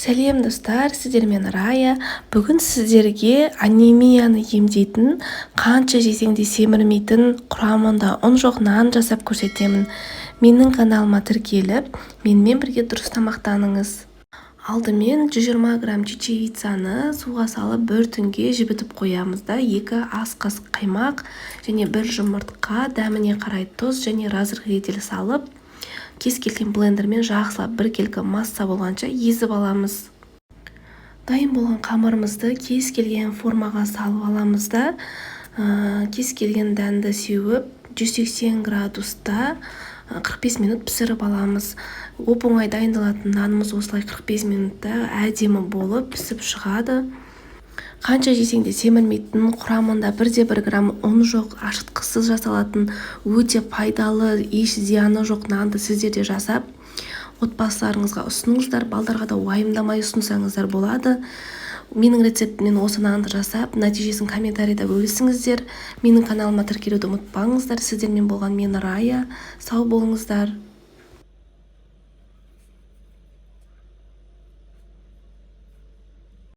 Сәлем, достар! Сіздермен Рая. Бүгін сіздерге анемияны емдейтін, қанша жесең де семірмейтін, құрамында ұн жоқ нан жасап көрсетемін. Менің каналыма тіркеліп, менімен бірге дұрыс тамақтаныңыз. Алдымен 120 грамм чечевицаны суға салып, бір түнге жібітіп қоямыз да, 2 ас қасық қаймақ және бір жұмыртқа, дәміне қарай тұз және разрыхлитель салып, кез келген блендермен жақсылап біркелкі масса болғанша езіп аламыз. Дайын болған қамырымызды кез келген формаға салып аламыз да, кез келген дәнді сеуіп, 180 градуста 45 минут пісіріп аламыз. Оп оңай дайындалатын нанымыз осылай 45 минутта әдемі болып пісіп шығады. Қанша жесең де семірмейтін, құрамында 1,1 грамм ұн жоқ, ашытқысыз жасалатын, өте пайдалы, еш зияны жоқ нанды сіздер де жасап, отбасыларыңызға ұсыныңыздар. Балдарға да уайымдамай ұсынсаңыздар болады. Менің рецептіммен осы нанды жасап, нәтижесін комментарийда бөлісіңіздер. Менің каналыма тіркелуді ұмытпаңыздар. Сіздермен болған мен, Рая. Сау болыңыздар!